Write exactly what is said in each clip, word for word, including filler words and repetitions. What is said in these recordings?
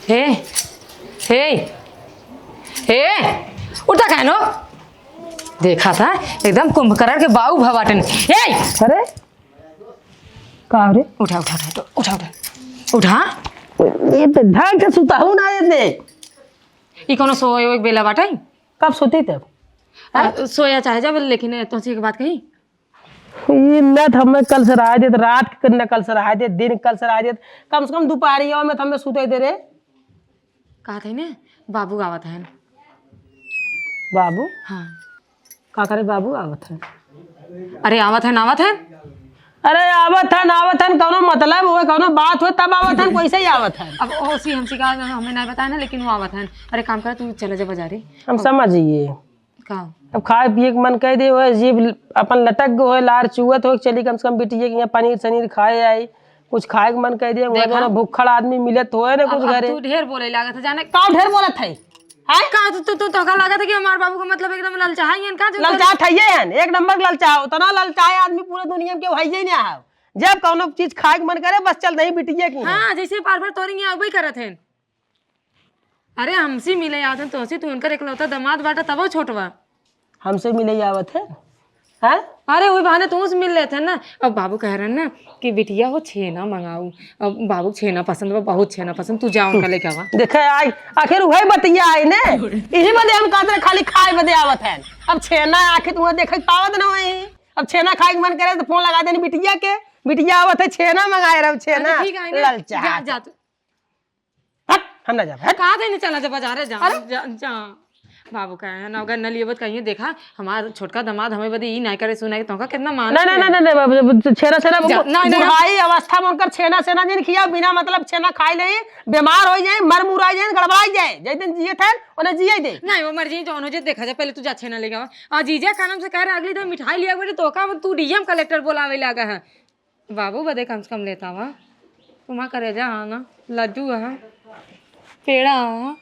हे, हे, हे, उठा काहे न? देखा था, एकदम कुंभकर्ण के बाऊ भवाटन। हे! अरे, का रे? उठा, उठा, उठा, उठा, उठा, उठा। ये तो ढंग से सुताहू ना ये दे। ई कोनो सोए एक बेला बाटे? कब सोती तब? आ, सोया चाहे जब, लेकिन तुमसे एक बात कही। ई न त हमें कल से रहा देत, रात के न कल से रहा देत, दिन कल से रहा देत, कम से कम दोपहरिया में त हमें सुते दे रे। कहत है ने, बाबू आवत हैं। बाबू? हाँ। का करे बाबू आवत हैं? अरे आवत हैं, आवत हैं। अरे आवत हैं, आवत हैं, कौनो मतलब होए, कौनो बात होए तब आवत हैं, कैसे ही आवत हैं? अब ओसी हमसे का, हमें नहीं बताया ना, लेकिन वो आवत हैं। अरे काम कर, तू चला जा बाजारे। हम समझ गए। का? अब खाए पिए के मन कह दे होए, जीभ ल-, अपन लटक गए होए, लार चुअत होए, चली कम से कम बिटिया के यहाँ पनीर सनीर खाए आई, कुछ खाए के मन कह दे, वहाँ देखा? जौन भुक्खड़ आदमी मिलत होए ना अब, कुछ अब घरे। तू ढेर बोले लागत है, जाने का ढेर बोलत है? हैं? का तू, तू, तू, तोका लागत है कि हमार बाबू का मतलब एकदम ललचाहा ही है का? जो ललचाहा थइये हैं, एक नंबर के ललचाहा, उतना ललचाहा आदमी पूरे दुनिया में केहू हइये नहीं है। जब कौनो चीज खाए के मन करे, बस चल दही बिटिया की। हाँ, जैसे बार बार तोरी यहाँ अगुवाई करत हैं। अरे हमसे मिले आवत हैं, तोहसे, तू उनकर इकलौता दामाद बाटा, तबो छोट बा। हमसे मिले आवत है? हैं? अरे वही बहाने तुमसे मिल लेते हैं ना। अब बाबू कह रहे हैं ना कि बिटिया हो छेना मंगाऊ, अब बाबू छेना पसंद बा, बहुत छेना पसंद, तू जा उनका लेके आवा। देखे आई, आखिर वही बतिया आई ने, यही बदे हम कहते रहे खाली खाए बदे आवत हैं। अब छेना आखिर तुम्हें देखे के पावत ना वही, अब छेना खाए के मन करे तो फोन लगा देनी बिटिया के, बिटिया आवत है छेना मंगाए रहो, छेना। अच्छा, ठीक है ना? ललचा। जा, जा तू। हट, हम ना जाब, हट। कहाँ देने चला जा बाजारे जा, अरे? जा, जा। बाबू कहे हैं ना, अगर न लिए बत कहिए, देखा, हमार छोटका दामाद हमें बदे ई नहीं करे, सुनाई, तोहका कितना मान नहीं, नहीं, है। नहीं, नहीं, नहीं, बाबू, छेना, छेना, जा, नहीं, नहीं, नहीं। बुढ़ाई अवस्था में उनकर छेना, छेना जिन खिया, बिना मतलब छेना खाए नहीं, बीमार हो जाए, मर मुराई जाए, गड़बड़ाई जाए, जै दिन जिए थे, उन्हें जिए दे। नहीं, वो मर जाए, जौन हो जाए, देखा जाए, पहले तू जा छेना लेके आवा। और जीजा कानम से कह रहे, अगली दिन मिठाई लिया बेटे, तोहका तू डीएम कलेक्टर बोलावे लागा है। बाबू बदे कम से कम लेता हुआ। तुम्हा करेजा हाँ ना, लड्डू हाँ, पेड़ा हाँ।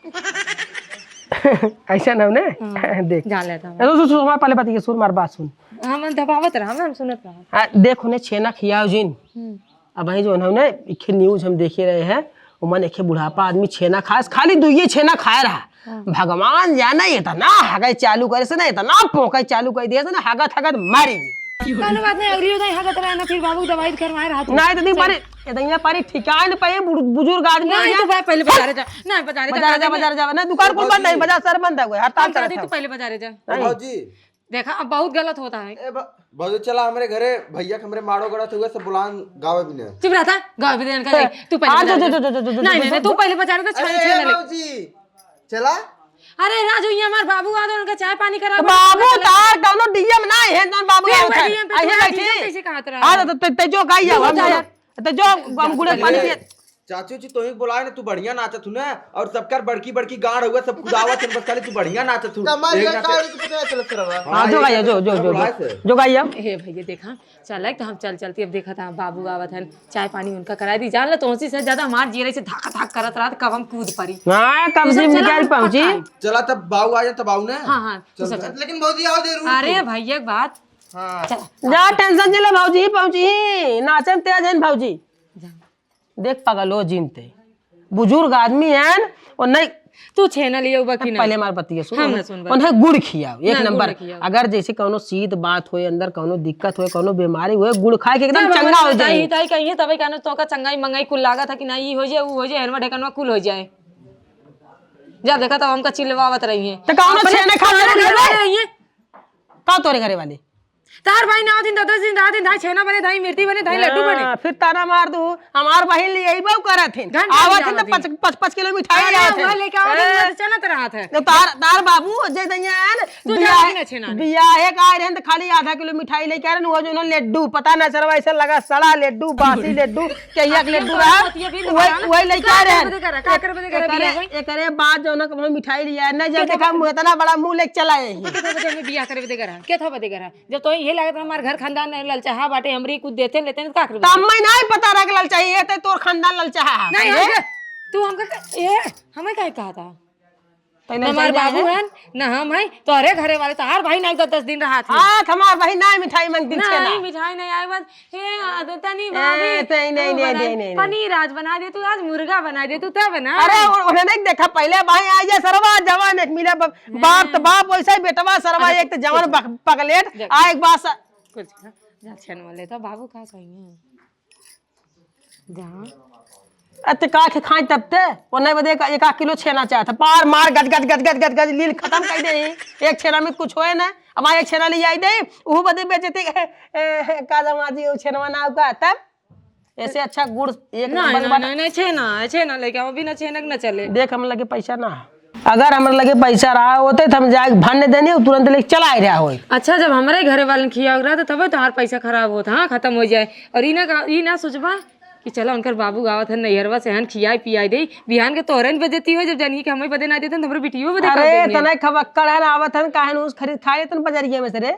ऐसा ना ने? हाँ, देख। जा लेता हुआ। ए, सुन, सुन, सुन, हमार पहले बात ये सुन, हमार बात सुन। हम दबावत रहा, हम सुनत रहा। आ, देख, उन्हें छेना खियाओ जिन। हम्म। अब भाई जो उन्होंने एक news हम देखे रहे हैं, उमन एक बुढ़ापा आदमी छेना खास, खाली दुइये छेना खाए रहा। हाँ। भगवान जाने इतना हगई चालू करे से ना, इतना पोंके चालू कर दिया से ना, हगत हगत मरी। कौनो बात नहीं, अगली उदय हगत रहे ना, फिर बाबू दवाई करवाए रहा तू। नहीं तो नहीं चल। पारे, इतना पारे ठिकान पे बुड़-, बुजुर्ग आदमी नहीं, है। तू भाई पहले बाजारे जा। नहीं, बाजारे जा, बाजारे जा, बाजारे जा। बाजारे जा, ना दुकान कुल बंद है, बाजार सर बंद है, हड़ताल हम चलत जाते, है। तू पहले बाजारे जा। नहीं। भौजी। देखा, अब बहुत गलत होता है। ए, ब-, भौजी, चला हमरे घरे, भैया के हमरे माड़ो गड़त हुए, सब बुलान गावे भी नहीं। चुप रहता, गावे भी देन का नहीं। तू पहले हाँ, बाजारे जो, जा। जो, जो, जो, जो, नहीं, जो, नहीं, जो, नहीं, तू जो। पहले बाजारे जा, अरे, छान, छान ए, ले। भौजी, चला। अरे राजू, ये हमार बाबू आ, तो उनका चाय पानी करा, तो बाबू, तार कौनो डीएम ना है, जौन बाबू फिर आवत वही है। डीएम पे आई तू है राजू बैठी। कैसे कहत रहा हाँ, है? तो, तो, तो जो गाई तू आओ, हम जा जो, यार। तो जो हम गुड़े पानी पिए। चाची उची तोही के बोलाए ना, तू बढ़िया नाचत हूँ ना, और सबकर बड़की बड़की गाड़ हुआ, सब कुदावत है, बस खाली तू बढ़िया नाचत हूँ। कमाल एक का नाचे। गाड़ी के पता चलत रहा। हाँ, जो गाइया, जो, जो, जो, जो, बुलाए से। जो गाइया। हे भैया, देखा, चल, एक तो हम चल चलती, अब देखा था, बाबू आवत हन, चाय पानी उनका कराई दी। जान ला, तोहसी से ज्यादा हमार जियरा से धक धक करत रहत, कब हम कूद पड़ी। हाँ, कब तू सब जिम चला, निकाल हम पहुंची? पक्का। चला, तब बाबू आ जाए, तब आऊ ना। हाँ, हाँ, तू चल, सब चल। चल। लेकिन भौजी, आओ दे, रुक अरे तू। भैया, एक बात। हाँ। चला। जा, tension जिला भौजी, पहुंची, नाचन तेज हन भौजी। जा। देख पगलो जिनते, बुजुर्ग आदमी हन, और नहीं तू छेना लिए उबा की ना। पहले हमार बतिया सुन। हम ना सुनबा। उन्हें गुड़ खियाओ, एक ना, गुड़ नंबर। खियाओ। अगर जैसे कौनो सीत बात होए, अंदर कौनो दिक्कत होए, कौनो बीमारी होए, गुड़ खाए के एकदम चंगा हो जाए। ताई कहिए तबे कहना तोका चंगाई मंगाई कुल लागत है कि ना, ई हो जाए, ऊ हो जाए, हेरवा ढेकनवा कुल हो जाए। जा देखा तब हमका चिल्लावत रही है। तो कौनो अपने छेना खा तोरे ले घर रही है। वाले रही है। का तोरे घरे वाले? तार भाई नौ दिन, दस दिन, दस दिन, धाई छेना बने, धाई मिर्ची बने, धाई लड्डू बने। हाँ, फिर ताना मार दू, हमार बहिन ले यही बाऊ करत हिन। घंटा आवत हिन तो पच-, पच-, पच किलो मिठाई अरे, आवत हिन। वह लेके आवत हिन, हैं? वह तो चलत रहत है। तो तार, तार बाबू, जे दैया है ना, तू बियाहे, जाओ ना छेना ले। बियाहे का आए रहन तो खाली आधा किलो मिठाई लेके आ रहन, वो जो ना लड्डू, पता ना चलवा, ऐसे लगा सड़ा लड्डू, बासी लड्डू, कहिया के लड्डू रहा, वही, वही लेके आ रहन। का करे बदे करे बियाहे? एकरे बाद जो ना कब मिठाई लिया, ना जब देखा मुँह इतना बड़ा मुँह लेके चला है। तू तो बदे में बियाह करे बदे करा, के था बदे करा? जब तो ये लागत हमार घर खानदान ललचाहा बाटे, हमरी कुछ देते लेते हैं, तो का करबे? तब मैं नहीं पता रख ललचाही, ये तो तोर खानदान ललचाहा है। नहीं, ये? हमके, तू हमका क-, ये, हमें काहे कहा था? पहले हमार चल जाए बाबू हैं। हैं, ना हम हैं, तोहरे घरे वाले, तोहार भाई नाहीं दस दस दिन रहा थे। हाँ, हमार भाई नाहीं मिठाई मांगती छेना। नहीं, मिठाई नहीं आए बस। हे, आ, तो तनी ए, भाभी, तई नहीं, ओ, नहीं, बनाई, नहीं, नहीं, नहीं। पनीर आज बना दे तू, आज मुर्गा बना दे तू, तब ना। अरे, उ-, उन्हें नहीं देखा, पहले भाई आ जाए सरवा, जवान एक मिला ब-, बाप तो हाँ। बाप वैसा ही बेटवा सरवा, अच्छा, एक तो जवान कुछ बक-, पकलेट, देख। आ एक बात सा- कुछ ना, जा छेनवा लेता, बाबू का कहिए। जहाँ अते का के खाई तब ते, ओने बदे एक, एक आध किलो छेना चाहत है। पार मार गज, गज, गज, गज, गज, गज, लील खतम कर दे। एक छेना में कुछ होए ना, अब एक छेना ले आई दे, उहू बदे बेचती, ए, ए, का जमाजी, वो छेनवा ना का, तब ऐसे अच्छा गुड़ एक नहीं, नंबर नहीं, बना। नहीं, नहीं, छेना, छेना लेके आओ, बिना छेना के ना चले। देख, हम लगे पैसा ना है। अगर हमरे लगे पैसा रहा होते, तो हम जाके भन्न देनी, तुरंत लेके चला आए रहा होई। अच्छा, जब हमरे घरे वालन खियावत रहा, तो तबे तोहार पैसा खराब होत, हाँ, खतम हो जाए। और ई ना का, ई ना सोचबा कि चला उनकर बाबू आवत हन नैहरवा से हन खियाई पियाई देई, बिहान के तोहरे न बेइज्जती होई, जब जानिए कि हमें बदे ना देते हैं, तो हमरे बिटियो बदे कर अरे, देंगे। तने खबक्कड़ हन, आवत हन, काहे न उस खरीद खा लेतन बजरिया में से रे।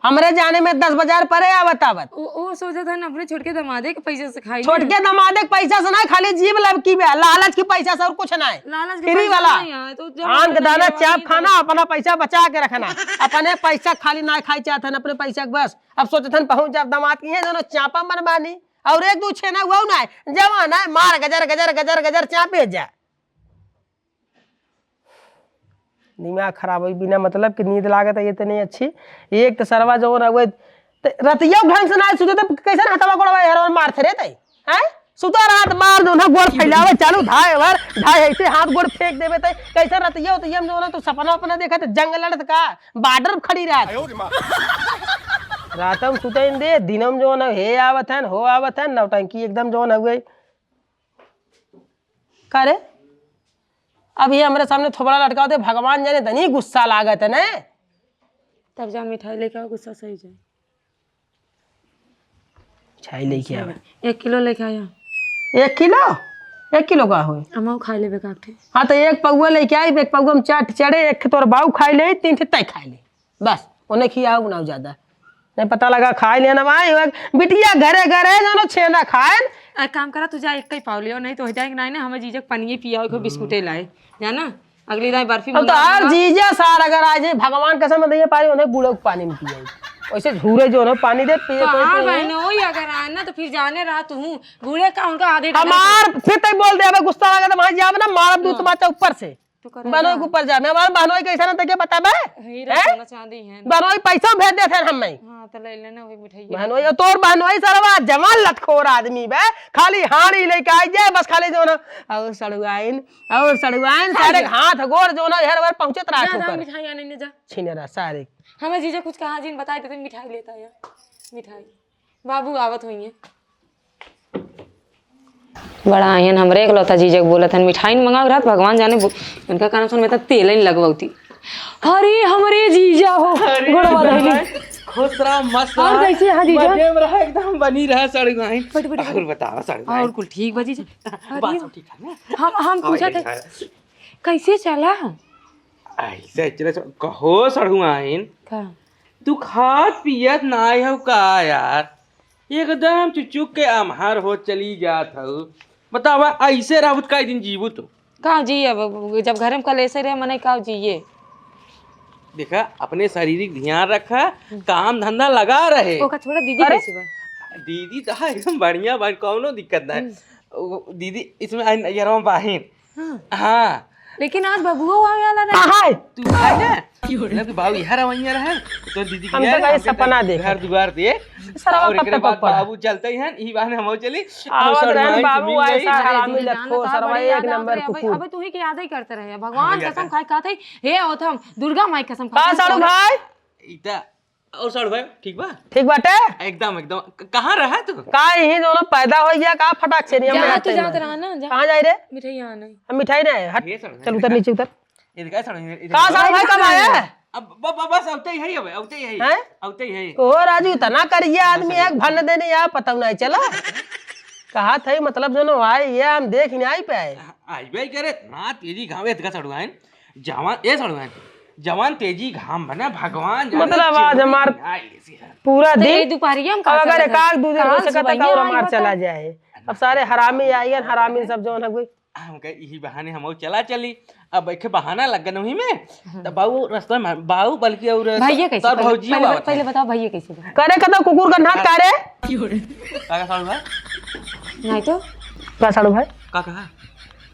हमरे जाने में दस बाजार परे आवत आवत। ओ, ओ सोचत हन अपने छोटके दमादे के पैसा से खाई। छोटके दमादे के पैसा से ना, खाली जीभ लबकी बे, लालच के पैसा से और कुछ ना है। लालच के फ्री पैसा वाला। नहीं है, तो जब आम के अपने दाना नैहरवा चाप में खाना, अपना पैसा बचा के रखना। अपने पैसा खाली ना खाई चाहत हन, अपने पैसा के बस। अब सोचत हन पहुँच जाब दमाद की है, जनो चापा मन बानी। और एक दू छेना हुआ ना है, जवान है, मार गजर, गजर, गजर, गजर चापे जा। दिमाग खराब होई, बिना मतलब के नींद लागत है इतनी अच्छी। एक तो सरवा जवन है, वो त-, रतिया ढंग से ना सुते, तो कैसन हथवा गोड़वा हरवा मारत रे तई? हैं? सुता रात बार जवन है, गोड़ फैलावे चालू, धाय वर, धाय ऐसे हाथ गोड़ फेंक देवे तई। कैसन रतिया होती है, हम जवन है, तो सपना वपना देखा, तो जंग लड़त का, बॉर्डर खड़ी रहत। रात में सुते न दे, दिन में जवन है, हे आवत है, हो आवत है, नौटंकी एकदम जवन है, हुए। का रे? अब ये हमरे सामने थोबड़ा लटकावत है, भगवान जाने तनी गुस्सा लागत है ने। तब जा मिठाई लेके आओ, गुस्सा सही जाए। मिठाई लेके आवे। एक किलो लेके आया। एक किलो? एक किलो का होई? अमाऊ खाई लेबे का एक ठे। हाँ, तो एक पौवा लेके आई, एक पौवा में चार ठे चढ़े, एक ठे तोर बाऊ खाई ले, तीन ठे तय खाई ले। बस, ओने खियाओ ना ज्यादा। नहीं पता लगा खाए लेना भाई, वो बिटिया घरे घरे जानो छेना खाएन। एक काम करा, तू जा एक ही पाव लियो, नहीं तो हो जाएगा, नहीं ना, हमें जीजक पनिये पियाओ, को बिस्कुटे लाए, जाना, अगली दाई बर्फी अब तो मंगा हर मंगा। जीजा सार अगर आ जाए, भगवान कसम दे पारी, उन्हें गुड़क पानी में पियाई। वैसे झूरे जो उन्हें पानी दे, पिए तो कोई हाँ पिए। बहनोई अगर आए ना, तो फिर जाने रहा तू, गुड़े का उनका आधे डंडा हमार फिर तक बोल दे, अबे गुस्सा लगा तो वहां जावे ना, मारब दू हाँ। तमाचा ऊपर से। तो करे बहनोई जा। के ऊपर जा। मैं हमारे बहनोई कैसा ना देखे बताबे? हीरा हैं? सोना चांदी है ना। बहनोई पैसा भेज देते हैं हमें। हाँ, तो ले लेना वही मिठाई। बहनोई, तोर बहनोई सरवा जवान लतखोर आदमी बे। खाली हाड़ी लेके आई जाए, बस खाली जो ना, और सड़ुआइन, और सड़ुआइन, सारे हाथ गोड़ जो ना, हर बार पहुंचत रहा जा, जा, ठोकर। मिठाई आने ने जा। छीने रहा सारे। हमें जीजा कुछ कहा जिन बताए देते, मिठाई लेता है। मिठाई। बाबू आवत हुई है। बड़ा आयन हमरे एकलौता जीजा के बोलत हन, मिठाई न मंगाओ रात, भगवान जाने बो-, उनका कान सुन में त तेल ही लगवती। अरे हमरे जीजा हो, अरे गोड़वा धइली। खुश रहा, मस्त और रहा, कैसे है जीजा? मजे में रहा, एकदम बनी रहा सड़ुआइन। बैठ, बैठ, बैठ। और बतावा सड़ुआइन। और कुल ठीक बा जीजा? अरे बात सब ठीक है ना? हम, हम और पूछत है, कैसे चला? ऐसे चले, कहो सड़ुआइन। का? तू खात पियत नाय हो का यार? एकदम चुचुक के अम्हर हो चली जात हऊ। बतावा, ऐसे रहबू त कई दिन जीबू तू? का जिए, अब जब घरे में कलेसे रहे, मने का जिए? देखा, अपने शारीरिक ध्यान रखा, हम्म। काम धंधा लगा रहे। ओका छोड़ा, दीदी अरे, कैसे बा? दीदी तो एकदम बढ़िया बा, कौनो दिक्कत ना है। हम्म। ओ, दीदी इसमें आई नैहरवा बाहिन। हाँ। हाँ। लेकिन आज बबुआ आवे वाला रहे। कहाँ है? तू आए ना? क्यों रे? मतलब कि बाबू यहाँ रहा, वहीं रहा है। तो दीदी हम के तो यार, कहीं हमके सपना तो देखे। घर दुआर दे। सर, और अब एकरे तक बाद ऊपर। बाबू चलते ही हैं, ई बहाने हम चली। आवत और रहन सड़ुआइन बाबू, मिल ऐसा गई। हरामी अरे, लतखोर, जाना सरवा बड़ी एक याद नंबर आवत रहे। कुकुर। अबे, अबे तू ही के याद ही करते रहे। भगवान हाँ, कसम खाए खाते, हे औत हम, दुर्गा माई कसम खाते, हाँ, सड़ू भाई। इता और साढ़ू भाई, ठीक बा? ठीक बाटे? एकदम, एकदम। क-, कहाँ रहा तू? का यहीं दोनों पैदा हो गया, का फटाक से नहीं, हम जा, रहते तू हैं। जात रहा ना, जा। कहाँ जाई रे? मिठाई यहाँ नहीं। हम मिठाई नहीं है, हट। ये साढ़ू चल, उतर, नीचे उतर। ये दिखा साढ़ू, ये दिखा। कहाँ साढ़ू भाई, कब आया? अब ब-, ब-, बस अवते ही है, अब अवते ही है। हैं? अवते ही है। ओ राजू, इतना करिया आदमी है, भन्न देने यहाँ पता नहीं चला। कहा था, मतलब, जो ना आए, ये हम देख नहीं आई पे आए। आइबे करे, इतना तेजी घाम, ये दिखा साढ़ू भाई। जवान, ए सड़ुआइन, जवान तेजी घाम बना, भगवान जाने मतलब आज चिमनी हमार ना ऐसी है। पूरा तो दिन, ये दुपहरिया में अब अगर कहाँ एक आध दू दिन हो कहाँ सकता सुबहिया तो और आई हमार होता? चला जाए। अब सारे हरामी आई हैं, हरामी सब जौन है कोई। हम कहे, "इही बहाने हम चला चली।" अब एक बहाना लग गया वहीं में, हम्म। तो बाऊ रास्ता में, बाऊ बल्कि और भैया कैसे? तोर पहले, भौजी पहले, आवत पहले है। बताओ, भैया कैसे बा? करे कतौ कुकुर गन्हात का रे? का कहा साढ़ू भाई? नहीं तो। का साढ़ू भाई? का कहा?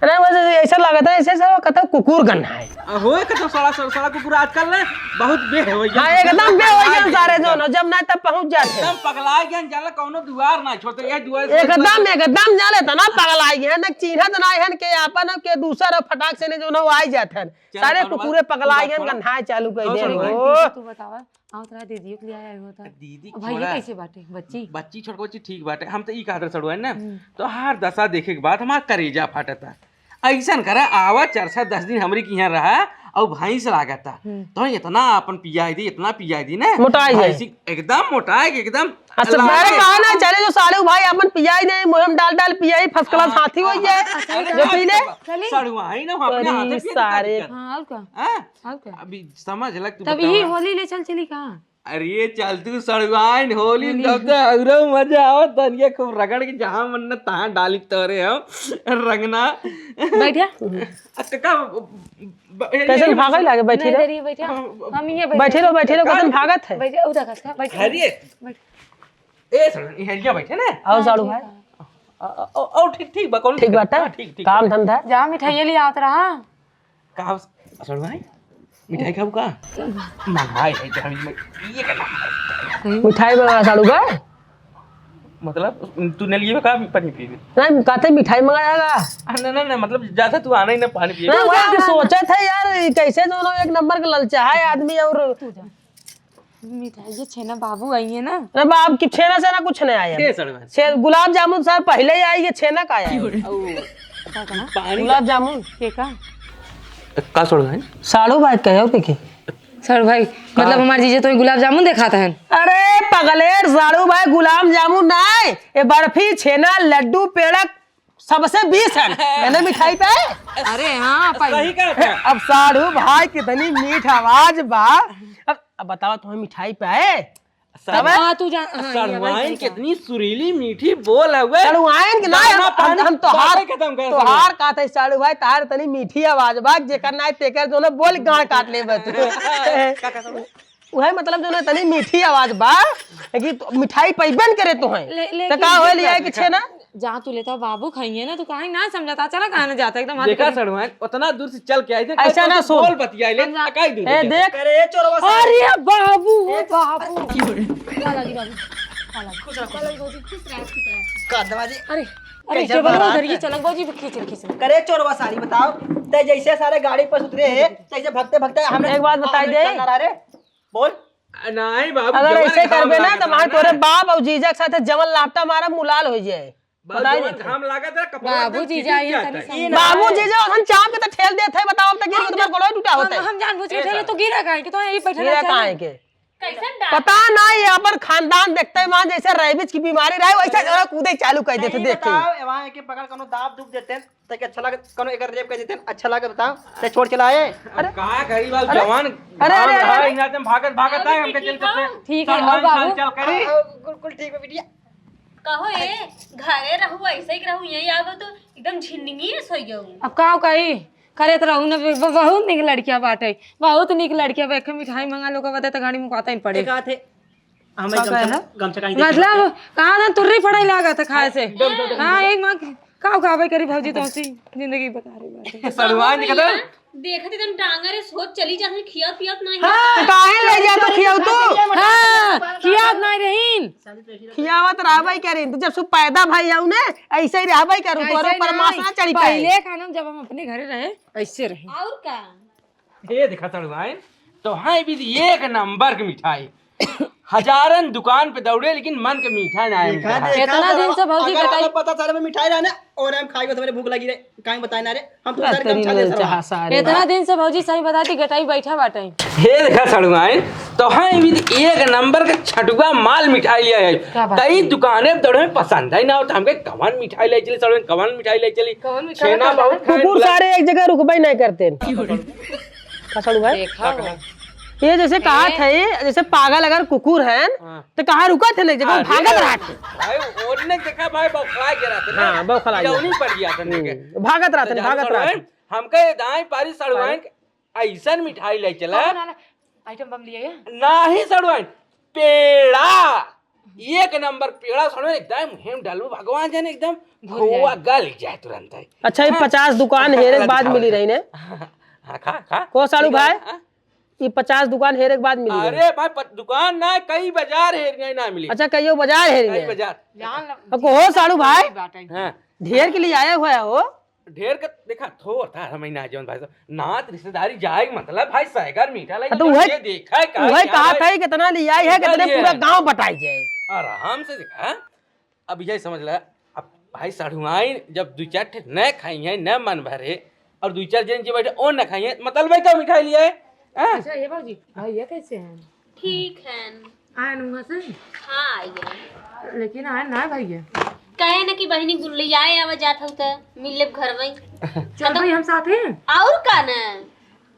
अरे, वो ऐसा लगता है, ऐसे साला कतौ कुकुर गन्हाए। आ, होए कतौ साला, साला, साला कुकुर आजकल ना बहुत बे हो गया। हाँ, एकदम बे हो गया सारे जौन, जब ना तब पहुँच जाते हैं। एकदम पगला गया, जाला कौनो दुआर ना छोड़ते, ये दुआर से एकदम, एकदम जाले तना पगला गया, ना चिन्हत ना हन के आपन, अब के दूसर, अब फटाक से ने जौन हो आई जात हन। चल, सारे साढ़ू भाई, कुकुरे तू पगला बात गया, छोड़ा। गन्हाए चालू कर तो दे साढ़ू भाई। हो। तू बतावा, आओ तोरा दीदियों के लिए आया हुआ था। दीदी अब भैया छोड़ा। कैसे बाटे? बच्ची? बच्ची छोटको बच्ची ठीक बाटे। हम तो ई कहत रहे सड़ुआ ना, हम्म। तो हर दशा देखे के बाद हमार करेजा फाटता। ऐसन करा, आवा चार सात दस दिन हमरी के यहाँ रहा, और भैंस लागता। हम्म। तो इतना अपन पियाई दी, इतना पियाई दी ना। मोटाई जाए। भैंसी एकदम मोटाई, एकदम अच्छा, लागे। अरे कहा ना, चले जो साढ़ू भाई अपन पियाई दे, मुँह में डाल डाल पियाई, first class हाँ। हाथी हो जाए। अच्छा, जो पी ले। चली। सड़ुआ है ना, हम अपने अरे हाथे पिए सारे। खातिर। हाँ, और का? हाँ? और का? अभी समझ लग, तू तब बतावा। यही होली ले चल चली का? अरे चल तू सड़ुआइन, होली में होली। तब तो औरो मजा आवत, तनिया खूब रगड़ के जहाँ मन न तहाँ डाली तोरे हम रंगना। बैठा। आ, काका, ब-, ब-, ये, कैसन ये, भागै लागे, बैठी नहीं, रह। इधर ही बैठा। हाँ, हम ये बैठे रहो, बैठे रहो, का? कैसन भागत है? बैठा, उधर खसका, बैठा। अरे। बैठ। ए, सर, ये हेलिया बैठे ना? आओ, साढ़ू भाई। आ, आ, आ, आ, ठीक, ठीक बा, कौन ठीक दिक्कत? बाटा? हाँ, ठीक, ठीक काम बा। धंधा? जा, मिठाई ले आवत रहा। का हो, साढ़ू भाई? मिठाई खाबू का? मंगाई है, तो हम ये, ये का नाम है? मिठाई मंगा, साढ़ू भाई? मतलब, तू नहीं लिए का पानी पीबे? नहीं, कहते मिठाई मंगाया का? आ, ना, ना, ना, मतलब, ज्यादा तू आना ही ना पानी पिए। ना, वही तो सोचत है यार, ये कैसे दोनों एक नंबर के ललचा है आदमी और तू जा। मिठाई, ये छेना बाबू आई है ना? अरे बाप की छेना से ना कुछ नहीं आया। के सड़वा? छे-, गुलाब जामुन सर पहले ही आई, ये छेना का आया? ओ, का कहा? पानी गुलाब जामुन। के का? का सड़वा है? साढ़ू भाई कहे हो के? सड़ू भाई, का? मतलब हमार जीजा तो गुलाब जामुन देखात हैं। अरे पगलेट साढ़ू भाई, गुलाब जामुन नहीं, ये बर्फी, छेना, लड्डू, पेड़ा, सबसे बीस है। मैंने मिठाई पे है। अरे हाँ, पाई। सही कहत है। अब साढ़ू भाई कितनी मीठ आवाज बा। अब, अब बताओ तुम्हें मिठाई पे है? सर-, तब है? हाँ, तू जान, हाँ, ये सड़ुआइन भाई सही कहा। कितनी सुरीली मीठी बोल है वे। सड़ुआइन के ना, दाना हम, पानी हम तोहार, बातें खत्म कर तोहार सड़ुआइन। कहते हैं, साढ़ू भाई, तोहार इतनी मीठी आवाज बा, जेकर ना तेकर जो ना बोल गाड़ काट ले बस। का, का, का, का? उहे मतलब जो ना इतनी मीठी आवाज बा कि तो मिठाई पैबे न करे तो है। ले, तो लेकिन का हो लिया कि छे ना? जहाँ तू लेता बाबू खाइए ना, तू काहे ना समझाता? चला काहे ना जाता? एकदम हाथ देखा पकड़। सड़ुआ, उतना दूर से चल के आई थे, ऐसा ना सोच। बोल बतिया ले, हम जा- अकाई दूर ए, देख। अरे चोरवा सारे। अरे बाबू, ओ बाबू। का लगी बाबू? का लगी? खुश रहो, खुश रहो। खुश रहो, खुश रहो। का दवा जी? अरे, अरे, कैसे चलो, महाराज? उधर ये चलक बाबूजी, खींच, खींच। करे चोरवा सारी बताओ, ते जैसे सारे गाड़ी पर उतरे हैं, तैसे भगते भगते हमने एक बात बताई दे। चलना रहा रे। बोल। नहीं बाबू, अगर जवान ऐसे काम करबे ना, लागत तो रहा हमारे ना। तोरे बाप और जीजा के साथ जवन लापटा मारा मुलाल हो जाए। बाबू, बताई जवान देते। घाम लागत रहा, कपड़ा बाबू एकदम जीजा चिपक ये जाता तनी है। समझा। बाबू जीजा हम चाप के तो ठेल देते हैं, बताओ, अब तक गिर हम के तुम्हारा जा-, गोड़वा टूटा हम, होता है। हम जानबूझ के ए ठेले, साला। तू गिरा काहे के? तो यही बैठा गिरा रहता है। काहे के? कैसन डाल? पता ना, ये अपन खानदान देखते हैं, वहाँ जैसे rabies की बीमारी रहे, वैसे जरा कूदे चालू कर देते, नहीं देख के। बताओ, वहाँ के बगल कोनो दाब दूब देते हैं। ताकि अच्छा लगे, कौनो एकर rape कर देते हैं, अच्छा लगे बताओ, ते छोड़ चला आए। अरे का गरीब आदमी अरे, जवान अरे, अरे, अरे, अरे। इहाँ से भागत, भागत आए, हमके जेल करते हैं। ठीक है, सामान और बाबू? चल करे। हाँ, हाँ, कुल, कुल ठीक बा बिटिया। कहो ए, घरे रहू, ऐसे ही रहू, यही आगो तो एकदम झिंडंगी है सोई गयो। अब का कही, करत रहू न, ब-, ब-, बहुत निक लड़किया बाटे, बहुत निक लड़किया बा, एक मिठाई मंगा लो, का बता, त गाड़ी में कहता ही पड़े। एक आथे, हमें का गमछा, कहे? गमछा कहीं देखे मतलब, कहाँ ना तुर्री फड़ाई लागत है खाए से। दम, दम, दम, हाँ, दम। एक माँ, का कहबे करी भौजी, तो हंसी जिंदगी बेकार है बाटे। सड़ुआ निकल। देखत एकदम डांगर है, सोच चली जात है, खियात पियात नहीं। हाँ, काहे ले जा तो खियाऊ तू? हाँ, खियात नहीं रहीन। खियावत रहबे करीन, तू जब से पैदा भई हऊ ने, ऐसे ही रहबे करू, ऐसे तोरे ऊपर मास नहीं। ना चढ़ी पाए। पहले खाना जब हम अपने घरे रहे, ऐसे रहे। और का? ए देखा सड़ुआइन, तो हाँ भी एक नंबर के मिठाई। हजारन दुकान पे दौड़े, लेकिन मन के मिठाई ना आए देखा, मिठाई। देखा, इतना दिन से भौजी अगर बताई। आपको पता चले मैं मिठाई लाने और हम खाई, बस मेरे भूख लगी रहे, काहे बताए ना रे, हम तो सारे काम तेरी चले लोल सड़ुआ। चाहा सारे। इतना दिन से भौजी सही बताती, गटाई बैठा बाटे। हे देखा सड़ुआइन, तो हाँ भी एक नंबर के छटुआ माल मिठाई लिया है। क्या बात कई है? दुकाने पे दौड़े, पसंद ही ना होता हमके, कवन मिठाई ले चली सड़ुआइन, कवन मिठाई ले चली। कवन मिठाई छेना ले चली? बहुत खाए कुकुर वाला। सारे एक जगह रुकबे नहीं करते। का सड़ू भाई? देखा हो। ये जैसे कहा ए। थे, जैसे पागल अगर कुकुर है, हाँ। तो कहाँ रुका थे नहीं, जगह अरे, भागत रहा थे। भाई, ओने देखा भाई, बौखला गया रहा था ना। हाँ, बौखला गया। जौनी पड़ गया था, हम्म, देखे। भागत रहा तो थे, जानो भागत रहा सड़वाइन, थे। हमके दाई पारी सड़वाइन, अरे। ऐसन मिठाई ले चला। कौन वाला? आइटम बम लिया है? नाही सड़वाइन, पेड़ा। एक नंबर पेड़ा सड़वाइन, एकदम हेम डालू भगवान जाने, एकदम घुल जाए। खोआ गल जाए तुरंत है। अच्छा, ये हाँ। पचास दुकान हेरे के बाद मिली रही ने। हाँ, खा, खा। को साड़ू भाई? हाँ? ये पचास दुकान हेरे के बाद मिली रही। अरे भाई, प-, दुकान ना, कई बाजार हेर गए ना मिली। अच्छा, कईयो बाजार हेर कई गए। बाजार। जान ल-, अब को हो साड़ू भाई? बात है। हाँ। ढेर के लिए आए हुए हो? ढेर के देखा, थोर था, हम ही ना जौन भाई साहब, नात रिश्तेदारी जाए के मतलब भाई, सैगर मीठा लगे, हाँ, तो वही, ये देखा है, कहा वही कि हाँ कहा भाई, था कि कितना ले आई है, कितना कितने ले पूरा आई है। गांव बटाई जाए। आराम से देखा, अब यही समझ ला, अब भाई सढ़ुआइन जब दुई चार ठे न खाई है, न मन भरे, और दुई चार जन जे बैठे, ओ न खाई है, मतलब भाई का मिठाई लिए है? हाँ? अच्छा, ये बाबूजी, भैया कैसे हैं? ठीक है। आए न वहाँ से? हाँ, आइए। लेकिन आए ना भैया। कहे न कि बहिनी गुल्ली आए, आवा जात हूँ त मिल लेब घर में। चल भाई, हम साथ हैं। और का न?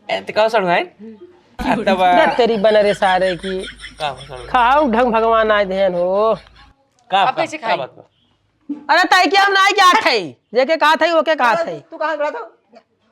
ए, तो का सड़वाइन? तब दे तेरी बन रे सारे की। का हो सड़वाइन? खाओ ढंग भगवान आए देन हो। का अब बा? कैसे का खाई? बात बा? अरे ताई के हम ना क्या खाई? जेके कहा था, ओके कहा था। तू कहाँ गया था?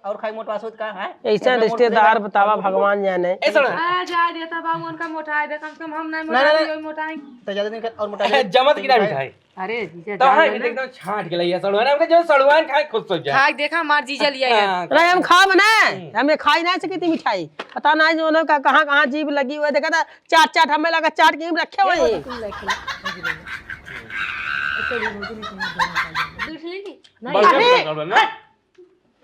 और खाई मोटवा सोच का है? ऐसा रिश्तेदार बतावा, भगवान जाने। ए, सड़वाइन। आ, जाए देता बाबू, उनका मोटाए दे, कम से कम हम नहीं ना, ना, मोटाए, ना। वही मोटाए। तो ज्यादा दिन का और मोटा जाए। जमत की ना मिठाई। अरे, जीजा, तो जान हाँ, ले ना। एकदम छांट के लइया सड़वाइन, हमके जो सड़वाइन खाए खुश हो जाए। खाए देखा, हमार जीजा लिया है। हाँ, अरे, हम खाब ना, हम्म। हमें खाई ना सकी थी मिठाई। पता ना जो उन्हें का-, कहाँ, कहाँ जीभ लगी हुई है, देखा था, चाट, चाट हमें लगा, चाट के हम रखे हुए हैं। दूसरी नहीं? नहीं। बढ़िया अरे! बना सड़वाइन ना।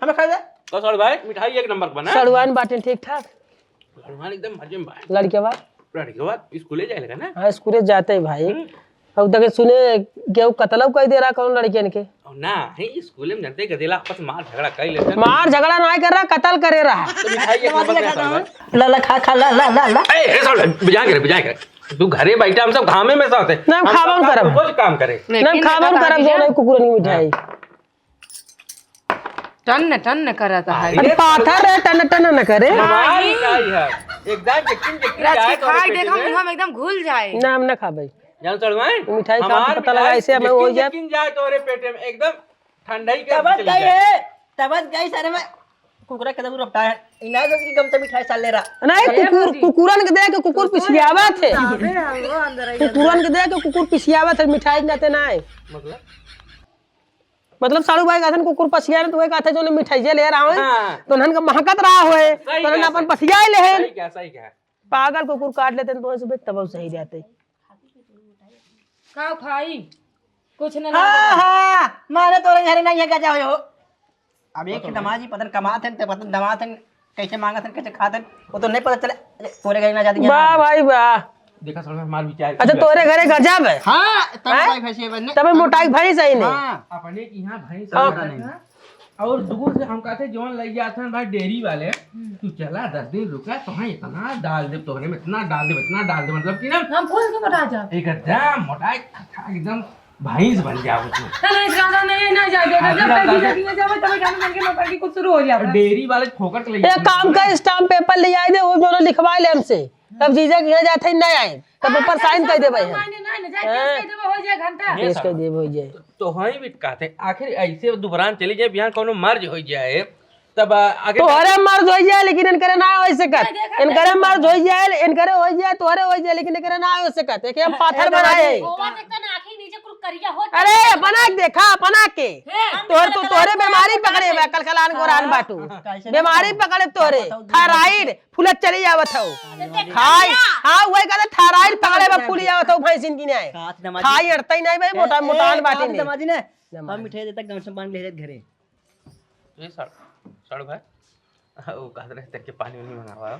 हमें खाए दे। तो सड़वाइन, मिठाई एक नंबर बना। सड़वाइन बाटे ठीक ठाक। सड़वाइन एकदम मजे में बा। लड़के बा? लड़के बा, स्कूले जाए लगा ना? हाँ, स्कूले जाते ही भाई। हम्म। अब तक सुने, केहू कतलऊ कह दे रहा कौन लड़कियन के? और ना, है स्कूले में जानते गदेला आपस में मार झगड़ा कर लेते हैं। मार झगड़ा ना कर रहा, कतल करे रहा। तो मिठाई एक नंबर के साथ है। ला, ला, खा, खा, ला, ला, ला, ला। ए, ए, सड़वाइन, बुझा के रे, बुझा के रे। तू घरे बैठा, हम सब घामे में साथ है। ना, हम खाबो सब करब। रोज काम करे। ना, लेकिन खाबो पता करब, नहीं जो है। नहीं कुकुरन की मिठाई। हाँ। टन टन करत है। अरे अरे पाथर है, टन टन न करे। हमार मिठाई है। एकदम चिकन चिकन रच के जाए तो खाए, पेट देखो, में। मुंह में एकदम घुल जाए। ना, हम ना खाबे। जान सड़वाइन? मिठाई खा के हमार पता लगा, मिठाई ऐसे हमें हो चिकन जाए। चिकन जाए तोरे पेट में, एकदम ठंडाई के तबस चली गई जाए। है, तबस गई सर में। कुकुरा के दबू रफ्तार है। इना जो कि गम से मिठाई साल ले रहा। नहीं, अरे कुकुर, बाबूजी। कुकुरन के देख के कुकुर पिछियावत है। अबे, हाँ, वो अंदर आई कुकुरन के देख के कुकुर पिछियावत है, मिठाई के नाते ना है। मतलब? मतलब साड़ू भाई कहथन कुकुर पसिया रहे तो वही कहथे जो मिठाइया ले रहा है, हाँ। तो उन्हन का महकत रहा होए, सही तो उन्हन कहा, अपन सही। पसिया ले हैं। सही कहा, सही कहा। पागल कुकुर काट लेते हैं तो वैसे भी तब सही रहते। का खाई? कुछ न हाँ, लागे। हाँ, मारे तोरे घरे नहीं है गजा हो। अब एक बताओ। दमाजी पतन कमात हैं, ते पतन दमात हैं, कैसे मांगत हैं, कैसे खात हैं, वो तो नहीं पता चले। अरे, तोरे घरे ना जाती वाह भाई वाह। देखा सड़वाइन हमार विचार अच्छा, की तोरे बात। घरे गजब है। हाँ, तब हैं? मोटाई भैंस ये बनने। तब मोटाई भैंस है ही नहीं। हाँ। अपने की यहाँ भैंस हाँ। होता नहीं। और दूर से हम कहते जौन लग जाते हैं भाई डेयरी वाले, हम्म। तू चला दस दिन रुका, तो हाँ इतना डाल दे तोहरे में, इतना डाल दे, इतना डाल दे, मतलब कि ना हम फूल के मोटा जाओ। एकदम मोटाई एकदम भैंस बन जाओ तू। ना, ना, इस गाना नहीं, ना जाए दे, हाँ, जब तक हाँ, डीजे हाँ। डीजे जावे, तब गाना बन के मोटा की कुछ शुरू हो जावे। डेयरी वाले फोकट ले एक काम कर, स्टाम्प पेपर ले आए दे, वो दोनों लिखवा ले हमसे। तब जीजा के यहाँ जाते ही नहीं आए, तब हाँ, ऊपर साइन कर देबे हम। मायने नहीं, ना जाए, हाँ। केस कर देबे, हो जाए घंटा। केस कर देबे, हो जाए। तो, तो हाँ ही भी कहते हैं, आखिर ऐसे दुबरान चली जाए, बिहान कोनो मर्ज हो जाए, तब, आ, आगे तोहरे मर्ज हो जाए, लेकिन इनकरे ना हो सकत। नहीं, देखा इनकरे नहीं। मर्ज हो जाए, इनकरे हो जाए, तोहरे हो जाए, लेकिन इनकरे ना हो सकत। एक हम पाथर ए, बनाए। ओवर देखता ना, आँखें नीचे कुल करिया हो अरे, जाता है। बना के देखा, बना के। हे, तोहर तो, तोहरे बीमारी पकड़े बा, कलकलान गोरान बाटू। कैसे बीमारी ना? पकड़े तोहरे, बताओ, थायराइड, फूलत चली आवत हौ। तो देखा खाई, लिया। हाँ, वही कहते थायराइड पकड़े बा, फूली आवत हौ, भैंसिन की नहीं। खात नमाजी। खाई अड़ता ही नहीं भाई, ए, मोटा, ए, मोटान बाटी खात नहीं। नमाजी ने। नमाजी। हम मिठाई देता गाँव से पानी ले जात घरे। ए, साढ़ू, साढ़ू भाई, वो कहत रहे तेरे के पानी उनी मंगावा।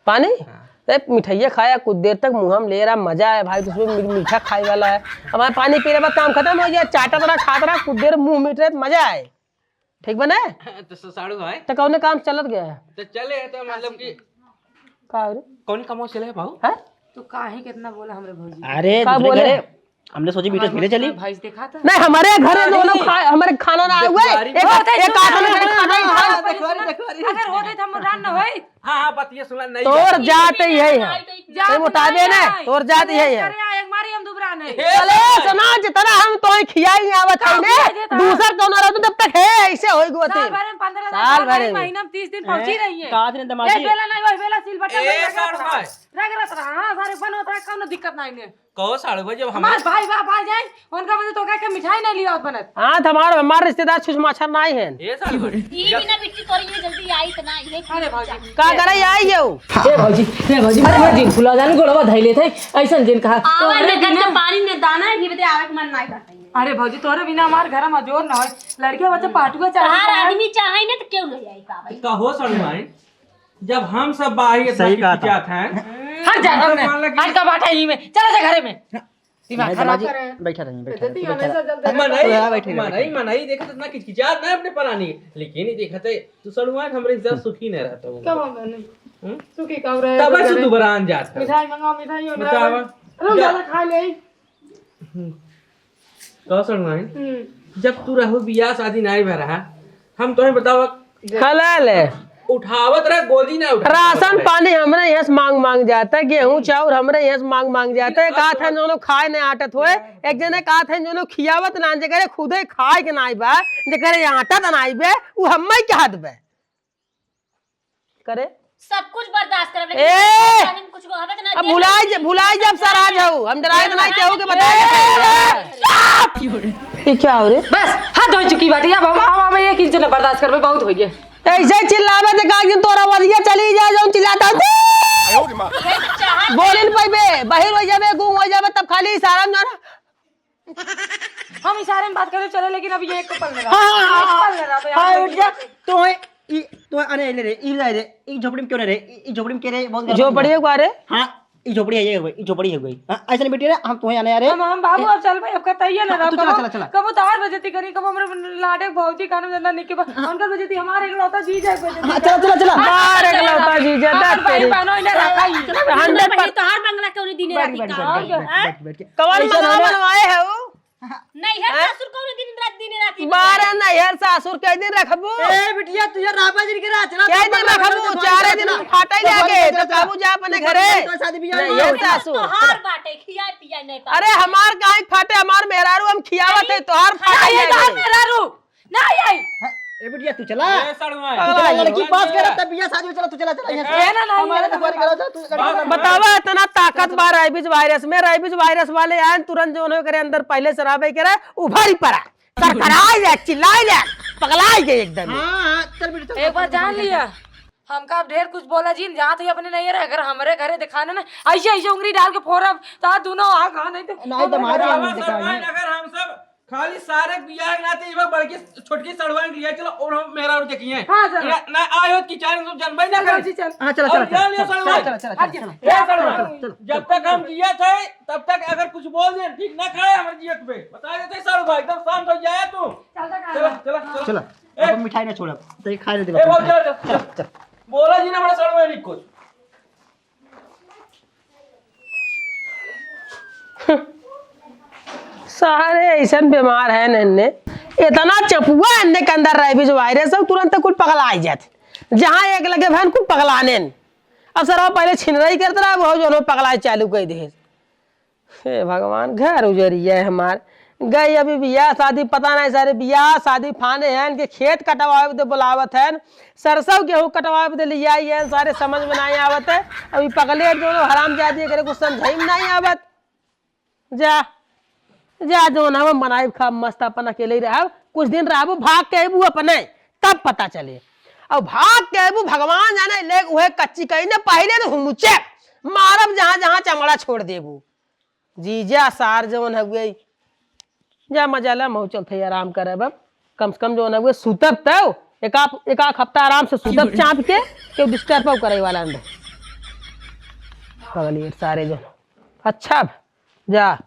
पानी? हाँ। ए, मिठाइया खाया, कुछ देर तक मुँह में ले रहा, मजा आया भाई, उसमें मी-, मीठा खाए वाला है। हमारा पानी पीने पर काम खत्म हो गया, चाटत रहा, खात रहा, कुछ देर मुँह मीठ रहे, मजा आए। ठीक बने? तो स-, साढ़ू भाई। तो कौन काम चलत गया है? तो चले हैं, तो मतलब कि का हो रे? कौन कमवा चले है बाबू? हैं? तो काहे कितना बोला हमरे भौजी? अरे, का दूसरे बोले? घरे, हमने सोची बीटस मिले चली। भैंस देखा था? नहीं, हमारे घरे जो लोग खा-, हमारे खाना ना आए हुए, एक, एक आदमी के खाना ही खाए। अगर होते तो हम रान न होई। हाँ, हाँ, बतिया सुना, नहीं तोर जात ही है, है। जात तोर मोटाबे नहीं ना, है। तोर जात ही है। करे एक मारी हम दुबरा नहीं। हे चले, सुना, जितना हम तोय खियाई आवत है ना, दूसर कौनो रहतू तब तक है, ऐसे होई गोती। साल भर में पंद्रह साल भर में। महीना में तीस दिन पहुंची रही है। का दिन दमाजी? एक बेला नहीं, वही बेला सिल बट्टा ए, लगा सर रहा। भाई। रगड़त रहा, हाँ, सारे बन होता है, कौनो दिक्कत नहीं ने। कहो साढ़ू भाई, जब हमार हमारे भाई बाप आ जाए, उनका वजह तो का के मिठाई नहीं लियावत बनत। हाँ, तो हमार, हमार रिश्तेदार छुछ माछर नहीं है। ए साढ़ू भाई, ई जब बिना बिट्टी तोरी ये जल्दी आई त ना, ये अरे भौजी। का करे आई गयो? ए भौजी, ए भौजी, अरे दिन फुला जाने गोड़वा धइले थे, ऐसन दिन कहा। आवे तोहरे न गंज बिना पानी न दाना, ये बदे आवे के मन नहीं करता है। अरे भौजी, तोहरे बिना हमार घर में जोर न होए। लड़के बच्चे पाटुआ चाहे तहार आदमी चाहे ना तो क्यों नहीं आई पावे? कहो साढ़ू भाई, जब हम सब बाहर इतना सही कहा था। किचकिचात हैं, हट जा, तो घर में। मान ला कि हट का बात है ई में। चला जा घरे में। दिमाग नहीं, खराब दमाजी, करे। बैठा रही, बैठा रही, इज्जती बैठा होने से रही। जब देखा मनई, हाँ, बैठा रही, मनई, बैठा रही। मनई देखत इतना किचकिचात ना अपने परानी, लेकिन ये देखत है, तू सड़ुआन हमरे हिसाब सुखी न रहता हूँ। कब हम नहीं? हम्म? सुखी कब रहे तब तो से करे। दुबरान जात है। मिठाई मंगाओ, मिठाई हो बतावा। रहा है। अरे, जा। ज्यादा खा ले। हम्म। कहो सड़ुआइन, हम्म। जब तू रहू बियाह शादी नाई भा रहा, हम तोहे बतावा, हलाल है। उठावत रहे, गोदी ना उठावत राशन रहे। पानी हमरे यहाँ से मांग मांग जाता है, गेहूं चाउर हमरे यहाँ से मांग मांग जाता है। एक आध है जोनो खाए नहीं आटत होए, एक जने का आध है जोनो खियावत ना, जेकरे खुदे खाए के नाई बा, जेकरे आटत नाई बे, उ हम्मे के हाथ बे। करे? सब कुछ बर्दाश्त करब, लेकिन ए! कुछ कहबे त ना अब दे। भुलाई ज-, भुलाई जब सर आ जाऊ, हम डराए त नहीं केहू के बताए के पड़ेगा। ये क्या हो रे? बस, हद हो चुकी बात है। अब हम, हम, हम एक इंच न बर्दाश्त करबे, बहुत हो गया। ऐसे चिल्लावे त का दिन तोरा वदिया चली जाए, जौन चिल्लाता है। बोले न पाइबे, बहिर हो जाबे, गुम हो जाबे, तब खाली इशारा में जाना। हम इशारे में बात करे चले, लेकिन अभी ये एक पल में रहा। हाँ, हाँ, हाँ, एक पल में रहा, हाँ, हाँ, उठ जा। तो है, ई, तो है, अरे, ले रे, ई ले रे, ई झोपड़ी में क्यों नहीं रे? ई, ई झोपड़ी में क्यों रे? बहुत गलत झोपड़ी बात है। है रे? हाँ, ई झोपड़ी है, ये हुई, ई झोपड़ी है गई। हाँ, ऐसे नहीं बैठी रे, हम तुम्हें आने आ रहे। हम, हम बाबू, अब चल भाई, अब कतैया ना हाँ, रहो, तू चला, कबो, चला, चला। कबो तोहार बेइज्जती करी, कबो हमरे लाडे भौजी खाने में ना निके बा, हाँ। उनकर बेइज्जती, हमारे इकलौता जीजा के बेइज्जती। हाँ, चला, चला, चला। हमारे इकलौता जीजा, हमार भाई तेरी। बहनों इन्हें रखा ही। हंड्रेड पर- तोहार बंगला के उन्हीं दिने बैठ, राती बैठ, का बैठ, होगा? बैठ, बैठ, बैठ, बैठ। कवन ऐसा बंगला ना बनवाए है वो? नैहर हैं? सासुर कौन दिन रात, दिन राती बारह बजाए? नैहर सासुर के दिन रखबू? ए बिटिया, तुझे राबा जी के रात चला, के तो दिन बंगला रखबू? बंगला चारे बंगला दिन बंगला फाटे बंगला जाके, बंगला तो बंगला बाबू जा अपने बंगला घरे। बंगला शादी बियाह नैहर में। सासुर। तोहार बाटे, खिया पिया नहीं पावे। अरे हमार काहे फाटे, हमार मेहरारू हम खियावत है, तोहार फाटे नहीं, ये जाके। तोहार मेहरारू। नहीं आई। हाँ, ए बिटिया, तू चला। ए, सड़ुआ। तू चला, लड़की पास कर, तब बियाह शादी में चला, तू चला, चला, यहाँ से। ए, ना, ना, हमारे ना, दुआरे ना। करा, चल, तू लड़की पास कर। बतावा, इतना ताकत बा rabies virus में, rabies virus वाले आए, तुरंत जौन है करे अंदर पहले शराबे करे, उभरी पड़ा, करकराई ले, चिल्लाई ले, पगलाई गए एकदम। हाँ, हाँ, चल बेटी, चल, एक बार चल, जान चल, लिया, चल। हमका अब ढेर कुछ बोला जिन, जहाँ तो ये अपने नहीं रहे, अगर हमरे घरे दिखाने ना, ऐसे, ऐसे उंगली डाल के फोड़ब, तो आज दोनों आँख, हाँ, नहीं तो नहीं, तो मार दिया, अगर हम दिखाई सब नहीं। अगर हम सब खाली सारे बियाह के नाते एगो बड़की छोटकी सड़ुआ के लिए चलो और हम मेहरारू देखिए। हाँ, चलो। ना, ना आयो कि चाहे तुम जनबे ना चलो करे। जी, चल। हाँ, चलो, और चलो, जान लियो चलो, सड़ुआ। चलो, चलो, चलो, हट जा। चलो, ए सड़ुआ, चलो, चलो, चलो। जब तक हम जियत है, तब तक अगर कुछ बोल दे, ठीक ना खाए हमर जियत पे। बता देते सड़ुआ, एकदम शांत हो जाए तू। चल, चल, चल। चलो, चलो, चलो। चलो, ए। अब मिठाई ना छोड़ब। तो ये खाए दे ए, बाबू, चल, चल, चल। चल। बोला जी ना बड़ा सड़ुआ नहीं कुछ। सारे ऐसन बीमार है न इन्ने, इतना चपुआ इन्ने के अंदर rabies virus है, तुरंत कुल पगला आ जात। जहाँ एक लगे भन कुल पगलाने न। अब सरवा पहले छिनरई करत रहा, वो जो पगलाए चालू कर दे। हे भगवान, घर उजरिया है हमार। गई अभी बियाह शादी, पता नहीं सारे बियाह शादी फाने हैं, इनके खेत कटवावे बदे बुलावत हैं, सरसों गेहूं कटवावे बदे ले आई हैं, सारे समझ में नहीं आवत है। अभी पगले दोनों हरामजादी करे कुछ समझाई में नहीं आवत। जा, जा, जौन हम बनाई खाब मस्त अपन अकेले ही रहब, कुछ दिन रहबू, भाग के अबू अपने, तब पता चले। अब भाग के अबू, भगवान जाने ले उहे कच्ची कहीं ने पहले तो हुमुचे मारब जहाँ जहाँ चमड़ा छोड़ देबू। जीजा सार जौन हउए, जा मजा ला, महू चलत है, आराम करब अब। कम से कम जौन हउए, सुतब तब, एक आध, एक आध हफ्ता आराम से सुतब चाँप के, केहू disturb करे वाला न रहे। पगली सारे जौन। अच्छा अब, जा।